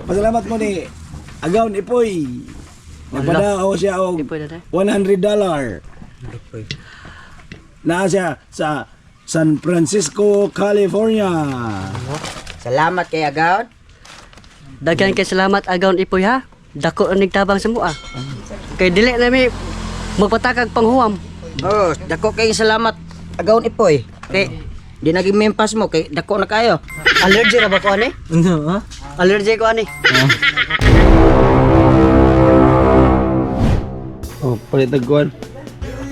Pasalamat mo ni Agaw ni Ipoy. Nagpadao siya og Ipoy na tayo. $100. Naa siya sa San Francisco, California. Salamat kay Agaw. Daghan kay salamat, Agaw Ipoy, ha. Dako ang nagtabang sa mua. Kay dili na mi magpatakag panghuwam. Oh, dako kay salamat, Agaw Ipoy. Kay di naging mempas mo kay dako na kayo. Allergy ra ba ko ani? Ano ha? Allergy ko ani. Oh, palit kuan.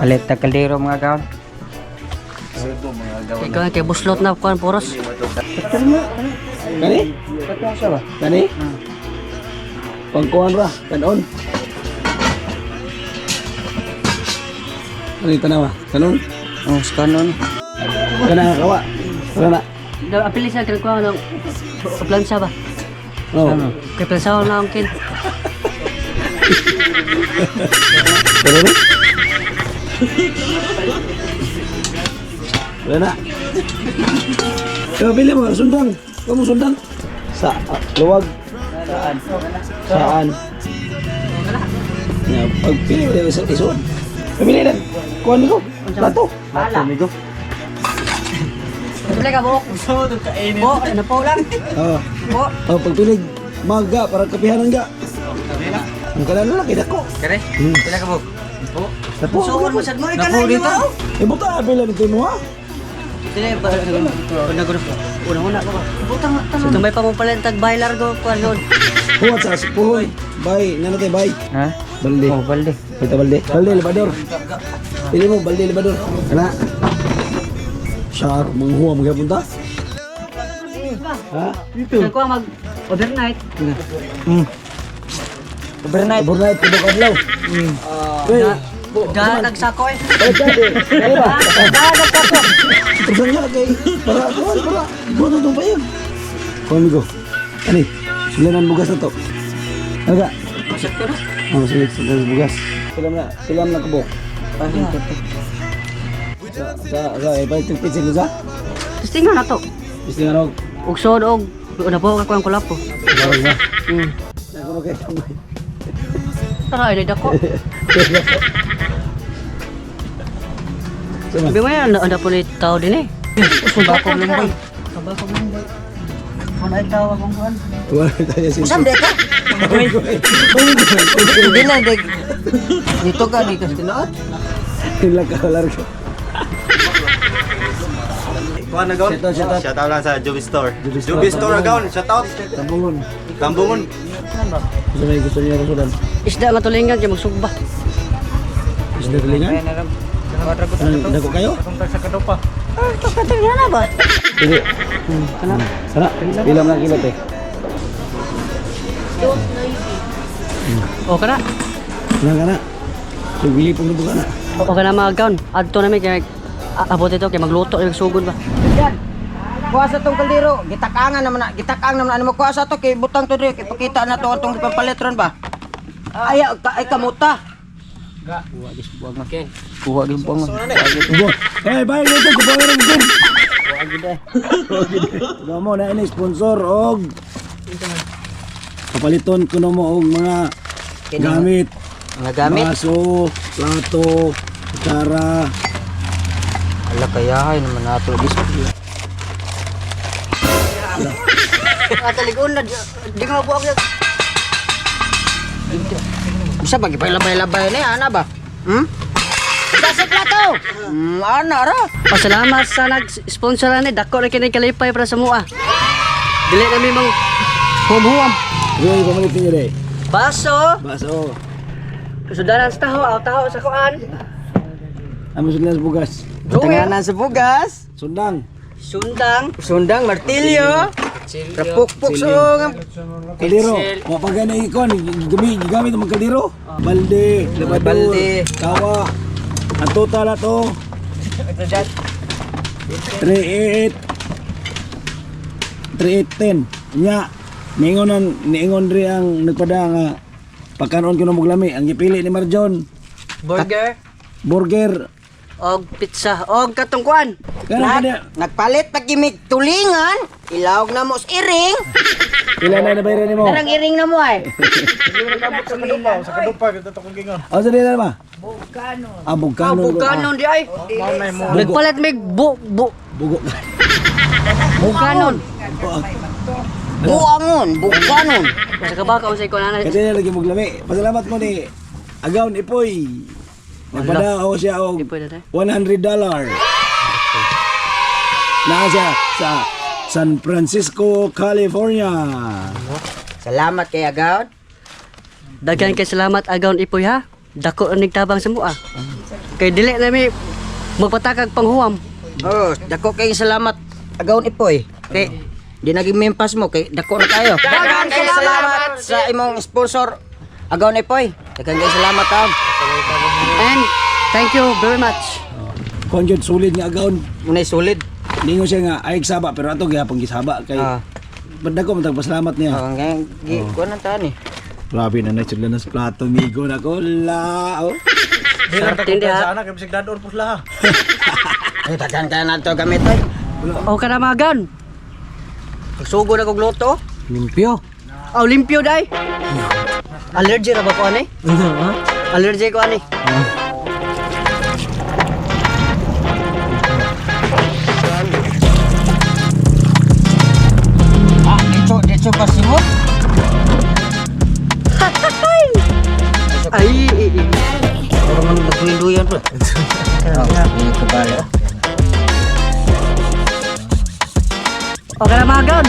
Palit ta kaldero, mga agaw. Ikaw kay buslot na kuan poros. Kani? Kani? Pangkuan ra, kanon. Ano yung tanawa? Kanon? Oh, sa kanon. Kana kawa. Kana. Da apili sa kay kuan ng plansa ba? Oh. Kay plansa na ang kin. Pero ni? Wala na. Pero pili mo, sundang. Kamu sundang. Sa luwag. Saan? Saan? Ya, pag pili mo, isuod. Pamili na. Kuhan ko. Plato. Bala. Pili ka buok. Buok, ano po lang. Oh. Buok. Oh, pagpilig, maga para kapihanan ga. Ang kanan lang kay dako. Kare? Pila ka buk? Tapo. Suod mo sad mo ikaw dito. Eh buta apila nito mo ha. Dili pa una grupo. Una una ko ba. Butang tanong. So, may pa mong palentag bailar go kuan doon. Huwat sa puhoy. Bay, nana tay bay. Ha? Balde. Oh, balde. Ito balde. Balde labador. Pili mo balde labador. Kana. Siya manghuwa mo gyapon ta. Ha? Dito. Kay kuan mag overnight. Overnight. Overnight tibok adlaw. Hey, Da nagsako eh. balik ka eh. Kaya ba? Da nagsako. Terus nga kay para kuan para buto tong payag. Kuan migo. Ani, sulanan bugas na to. Ano ka? Oh, sulit sulanan bugas. Silam na kabok. Sa eh balik tong pizza sa. Testingan na to. Gusto nga og. Ug suod og una po ka kuan kulapo. Barang ba? Ako kay tambay. Tara ay dako. Sama. Sabi mo yan, ano po ni tao din eh. Sabakog lumboy. Sabakog lumboy. Wala ay tao akong kuan. Wala tayo si. Usam de ka? Hindi na de. Dito ka dito sa tinuod. Hila ka larga. Kuha na gaon. Shout out, shout out. Shout out lang sa Juby Store. Juby Store. Juby Store agaon. Shout out. Tambungon. Tambungon. Gusto may gusto niya rasulan. Isda nga tulingan kay magsugba. Isda tulingan? Ano, dako kayo? Ah, tulingan na ba? Pili. Kana. Sana, pila man ang kilo te. O kana. Kana kana. So bili pong nubo kana. O kana mga gown. Adto na mi kay abot ito kay magluto yung sugod ba. Yan. Kuha sa tong kaldero, gitakangan naman na, gitakang naman na. Ano mo kuha sa to kay butang to diri kay pakita na to atong ipapalit ron ba. Ay, ay kamuta. Kuha gis buwag na. Kuha gis buwag. Ubo. Eh, bye dito ko pa rin ko. Wa mo na ini sponsor og kapaliton kuno mo og mga gamit. Mga gamit. Baso, plato, kutsara. Ala kayahay naman nato gis. Ataligon na di ka mabuak yan. Bisa ba gipalabay-labay ni ana ba? Hmm? Sa plato. Ana ra. Pasalamat sa nag-sponsor ani dako na kini kalipay para sa mua. Dili na mi mang humhuam. Uy, pamalit ninyo day. Baso, Baso. sudanan sa taho, aw taho sa kuan. Amo sila sa bugas. Tanganan sa bugas. Sundang. Sundang, Sundang martilyo. Rapukpok so Kaldero. Wa pa gani ikon, gami gigamit ang kaldero. Balde, labador, Balde. kawa. Ang total ato 38 3810. Nya niingon ang niingon ri ang nagpada nga pagkanon ko ng muglami ang gipili ni Marjon burger, burger. Og pizza og katong kuan. Kana kana. Nagpalit pag gimig tulingan, ilawag na mo sa iring. Pila na nabayaran nimo? Parang iring na mo ay. Sa kadupa, kita to kong gingon. Oh, sa dili ba? Bugkanon. Ah, bugkanon. Ah, buganon di ay. Nagpalit mig bu bu Bugo. buganon. Buangon, bukanon. Sa kabaka unsay ko na. Kasi na lagi maglami. Pasalamat mo ni Agaw Ipoy. Nagpadao siya og Ipoy na tayo. $100. Naa siya sa San Francisco, California. Salamat kay Agaw. Daghan kay salamat agaw Ipoy ha. Dako ang nagtabang sa mua. Kay dili na mi magpatakag panghuwam. Oh, dako kay salamat Agaw Ipoy. Kay di naging mempas mo kay dako na kayo. Daghan kay salamat sa imong sponsor Agaw Ipoy. Daghan kay salamat taon. And thank you very much. Konjud sulid nga agaw. Munay solid. Ningo siya nga ay saba pero ato gihapon gisaba kay Ah. Banda ko matagpasalamat niya. Oh, ngay gi kuan na taon eh. Grabe na na sila na sa plato migo na ko la. Oh. Di lang Sarap din, ta ha? sa anak, kay bisig dadon po sila. Ay, daghan kay na to gamit ay. O ka na mga gan. Sugo na kog luto. Limpyo. Aw, limpyo day. Allergy ra ba ko ani? Allergy ko ani. Ah, dito dito pa simot. Ay, i, i. Pero man nagduyan pa. Oh, hindi ko bala. O ka na mga gan.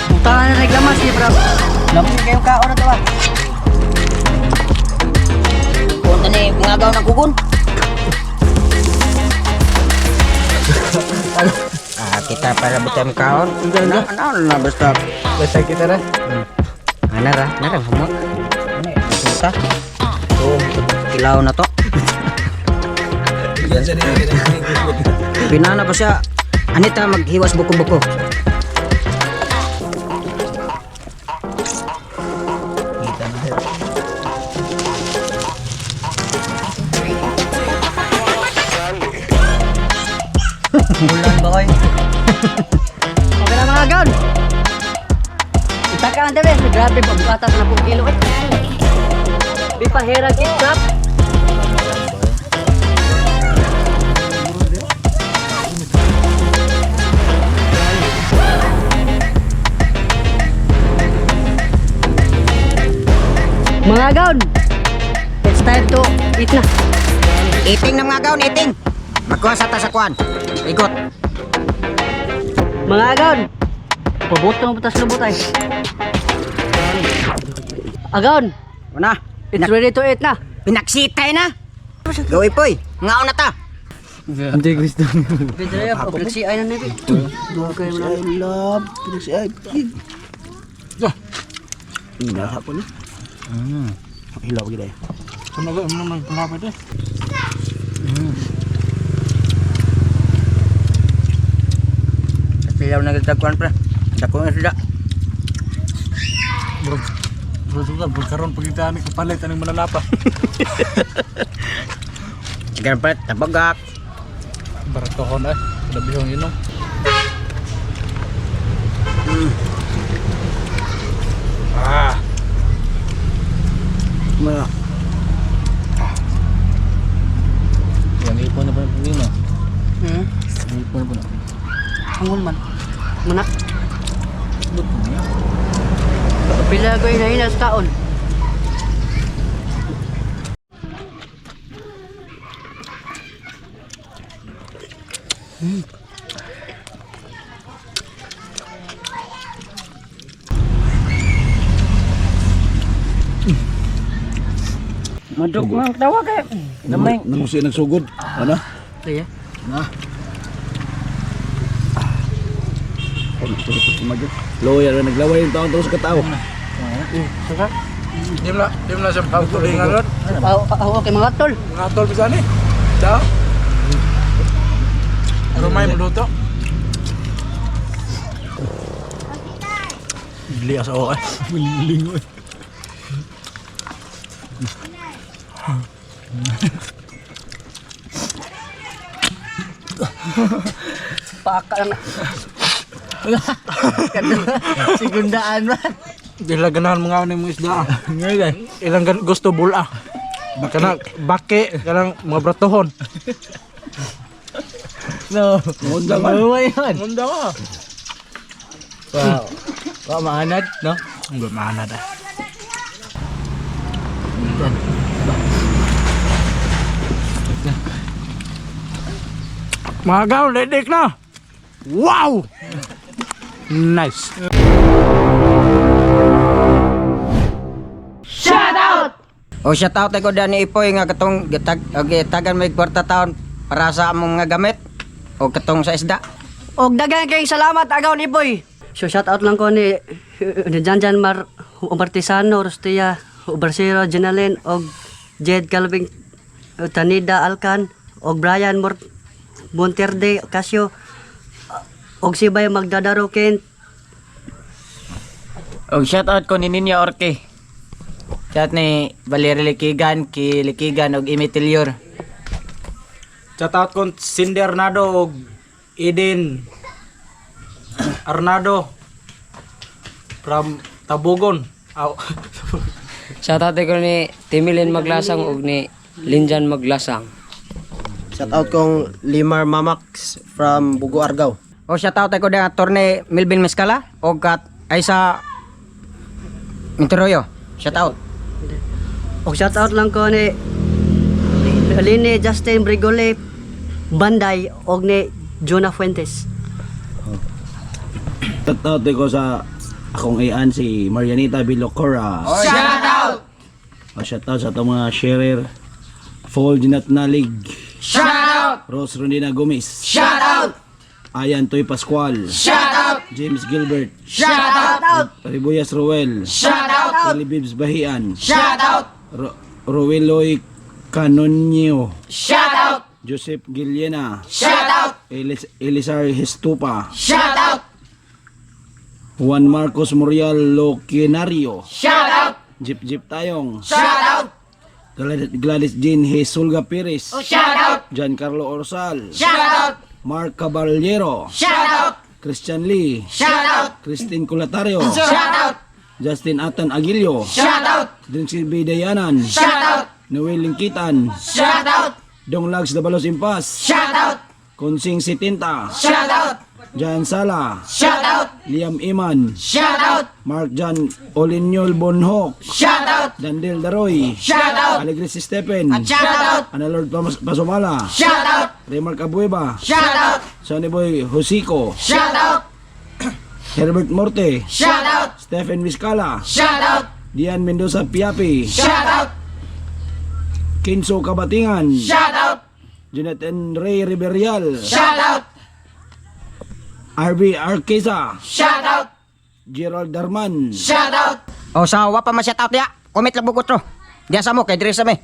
Butangan na naglamas ni bro. Lamang kayo kaon na to ba? Punta ni mga gaw ng kugon. Ah, kita para butam kaon. Na, na, na, basta. Basta kita ra. Ana ra, nara humo. Ano eh, Punta. Oh, kilaw na to. Yan siya niya. Pinana pa siya. Anita maghiwas buko-buko. Ulan ba oy? O ka na mga gan. Itaka ang dami. Grabe pa bukata sa 10 kilo eh. Bipahera ketchup. Mga gaon, it's time to eat na. Iting na mga gaon, iting. Magkuha sa ta sa kuan. Ikot. Mga agaw, pabuto mo tas lubot ay. Agaw, Una. it's ready to eat na. Pinaksitay na. Gawin poy. Ngaon na ta. Hindi gusto. Pedro, paglaksi ay na nabi. I love Pinaksi ay. Ina hapon ni. Hilaw gid ay. Ano ba mo man pangapit eh? Silaw na kita kuan pre. Dako na sila. Bro, bro, bro, bro, karon pagita ni kapalit aning manalapa. Sige pre, tabagak. Baratohon ay, labihong inom. Ah, Mga yan ipon na pa ng problema. Hmm. Ipon na po na. Angol man. Muna. Pila ko hina sa taon. Maduk man tawa kay. Namay. Namusi nagsugod. Ano? Kaya. Lawyer na naglaway yung taon taon sa katao. Suka. Di mo na siya pagtulingan ron. Aw, aw, okay mga tol. Mga tol bisan eh. Daw. Rumay mo luto. Bili sa okay. Lingo. Paka lang. Segundaan man. Di lang ganahan mga ano yung mga isda. Ah. Ilang gusto bula. Kanang bake, kanang mga bratohon. No. Munda man. Munda man. Munda ka. Wow. Wow, maanad, no? Ang maanad ah. Mga gaw, lidik na! Wow! Nice! O shout out ko dani Ipoy nga katong gitag o gitagan may kwarta taon para sa among mga gamit o katong sa isda. Og daghan kayong salamat agaw ni Boy. So shout out lang ko ni Janjan Mar Martisano, Rustia, Barsero, Jenalyn og Jed Calvin Tanida Alcan og Brian Mor Monterde Casio og sibay magdadaro Kent. Og shout out ko ni Ninya Orke. Shout ni Valerie Likigan, ki Likigan og Imi Tilior. Shout out kon Cindy Arnado og Eden Arnado from Tabugon. Aw. Shoutout ko ni Timilin Maglasang ug ni Linjan Maglasang. Shout out kong Limar Mamax from Bugo Argao. O shout out ko dani attorney Melvin Mescala o kat ay sa Minteroyo. Shout out. Og shout out lang ko ni Lini Justin Brigole Banday og ni Jonah Fuentes. Shout out ko sa akong ian si Marianita Bilocora. Shout out! O shout out sa atong mga sharer. Paul Jinat Nalig. Shout out! Rose Rondina Gomez. Shout out! Ayan Toy Pascual. Shout out! James Gilbert. Shout out! Ribuyas Ruel. Shout out! Billy Bibs Bahian. Shout out! Rueloy Canonio. Shout out! Joseph Gillena. Shout out! Elisar Hestupa. Juan Marcos Muriel Loquinario. Shout out! Jeep Jeep Tayong. Shout out! Gladys Jean Hesulga Perez. Shout out! Giancarlo Orsal. Shout out! Mark Caballero. Shout out! Christian Lee. Shout out! Christine Culatario. Shout out! Justin Atan Aguilio. Shout out! Drinksy B. Dayanan. Shout out! Noel Lingkitan. Shout out! Dong Lags Dabalos Impas. Shout out! Konsing Sitinta. Shout out! Jan Sala. Shout out! Liam Iman. Shout out! Mark John Olinyol Bonhok. Shout out! Dandel Daroy. Shout out! Alegre si Stephen. Shout out! Ana Lord Pasumala. Shout out! Remark Abueva. Shout out! Sonny Boy Hosico. Shout out! Herbert Morte. Shout out! Stephen Vizcala. Shout out! Dian Mendoza Piapi. Shout out! Kinso Kabatingan. Shout out! Jonathan Ray Riberial. Shout out! RB Arqueza. Shout out! Gerald Darman. O sa wa pa ma shout out ya. Comment lang bukot ro. Diya sa mo kay diri sa me.